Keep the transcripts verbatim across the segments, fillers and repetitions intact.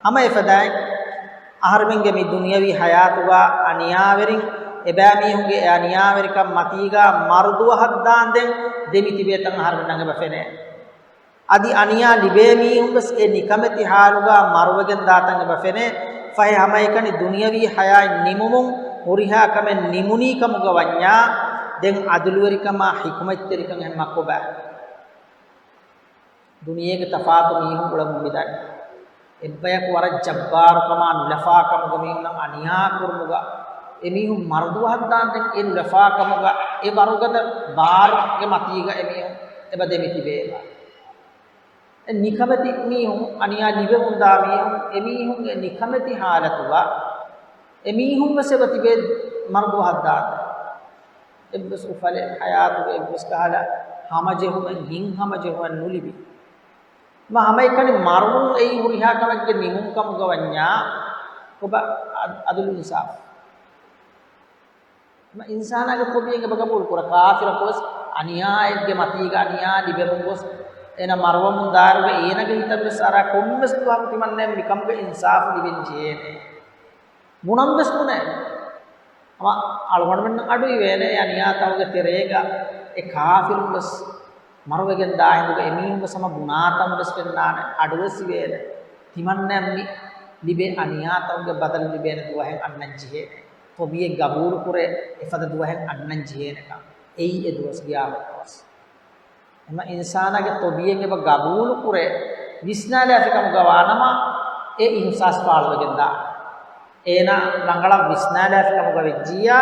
ހަމަ އެފަދައިން އަހަރުމެންގެ މި ދުނިޔަވީ ހަޔާތުގަ އަނިޔާވެރިން، އެބައިމީހުންގެ އެ އަނިޔާވެރިކަން މަތީގަ މަރު ދުވަހަށް ދާންދެން ދެމިތިބޭ ތަން އަހަރުމެންނަށް އެބަ ފެނޭ. އަދި އަނިޔާ ލިބޭ މީހުން ވެސް އެ ނިކަމެތި ހާލުގަ މަރުވެގެން ދާތަން އެބަ ފެނޭ. ފަހެ ހަމައެކަނި ދުނިޔަވީ ހަޔާތް ނިމުމުން ހުރިހާ ކަމެއް ނިމުނީ ކަމުގަ ވަންޏާ، ދެން އަދުލުވެރިކަމާ ޙިކުމަތްތެރިކަން އެހެން މަ ކޮބާ؟ ދުނިޔޭގެ ތަފާތު މީހުން އުޅެމުން މިދަނީ. އެއްބަޔަކު ވަރަށް ޖައްބާރުކަމާ ނުލަފާކަމުގަ މީހުންނަށް އަނިޔާ ކުރުމުގަ، އެމީހުން މަރުދުވަހަށް ދާންދެން އެ ނުލަފާކަމުގަ އެ ވަރުގަދަ ބާރުގެ މަތީގަ އެމީހުން އެބަ ދެމިތިބޭ. އެ ނިކަމެތި މީހުން، އަނިޔާ ލިބެމުންދާ މީހުން، އެމީހުންގެ ނިކަމެތި ހާލަތުގަ އެމީހުން ވެސް އެބަ ތިބޭ މަރުދުވަހަށް ދާންދެން. އެއްވެސް އުފަލެއް ހަޔާތުގެ އެއްވެސް ކަހަލަ ހަމަޖެހުމެއް، ހިތްހަމަޖެހުމެއް ނުލިބި. މަ ހަމައެކަނި މަރުވުން އެއީ ހުރިހާ ކަމެއްގެ ނިމުން ކަމުގަ ވަންޏާ ކޮބާ އަދު-، އަދުލު އިންސާފު؟ މަ އިންސާނާގެ ތޮބިއެއް އެބަ ގަބޫލު ކުރާ، ކާފިރަކު ވެސް އަނިޔާއެއްގެ މަތީގަ އަނިޔާ ލިބެމުން ގޮސް، އޭނަ މަރުވަމުން ދާއިރުގަ އޭނަގެ ހިތަށް ވެސް އަރާ ކޮންމެސް ދުވަހަކު ތިމަންނައަށް މިކަމުގެ އިންސާފު ލިބެން ޖެހޭނެ. ބުނަން ވެސް ބުނޭ. ހަމަ އަޅުގަނޑުމެންނަށް އަޑު އިވޭނެ، އެ އަނިޔާތަކުގެ ތެރޭގަ އެ ކާފިރުން ވެސް މަރުވެގެން ދާ ހިނދުގަ އެމީހުން ވެސް ހަމަ ބުނާތަން ވެސް ފެންނާނެ، އަޑު ވެސް އިވޭނެ. ތިމަންނައަށް މި ލިބޭ އަނިޔާތަކުގެ ބަދަލު ލިބޭނެ ދުވަހެއް އަންނަން ޖެހޭނެ. ތޮބިއެއް ގަބޫލު ކުރޭ އެފަދަ ދުވަހެއް އަންނަން ޖެހޭނެކަން. އެއީ އެ ދުވަސް ގިޔާމަތް ދުވަސް. އެމަ އިންސާނާގެ ތޮބިއެއް އެބަ ގަބޫލު ކުރޭ، ވިސްނާލާފި ކަމުގަ ވާނަމަ، އެ އިހުސާސް ފާޅުވެގެން ދާ. އޭނާ ރަނގަޅަށް ވިސްނާލާފި ކަމުގަ ވެއްޖިއްޔާ،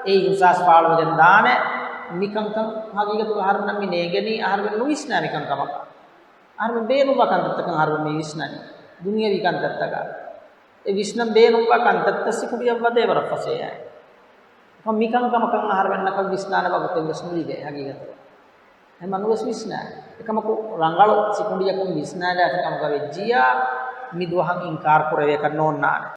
އެ އިހުސާސް ފާޅުވެގެން ދާނެ. މިކަންކަން ހަގީގަތުގަ އަހަރެމެންނަށް މި ނޭނގެނީ އަހަރެމެން ނުވިސްނާ މިކަންކަމަކަށް. އަހަރެމެން ބޭނުންވާ ކަންތައްތަކަށް އަހަރެމެން މި ވިސްނަނީ. ދުނިޔަވީ ކަންތައްތަކަށް. އެ ވިސްނަން ބޭނުންވާ ކަންތައްތައް ސިކުނޑިއަށް ވަދޭ ވަރަށް ފަސޭހައި. އެކަމަ މިކަންކަމަކަށް އަހަރެމެންނަކަށް ވިސްނާނެ ވަގުތެއް ވެސް ނުލިބޭ ހަގީގަތުގަ. އެހެންމަ ނުވެސް ވިސްނާ. އެކަމަކު ރަނގަޅު ސިކުނޑިއަކުން ވިސްނާލާފި ކަމުގަ ވެއްޖިއްޔާ، މި ދުވަހަށް އިންކާރު ކުރެވޭކަށް ނޯންނާނެ.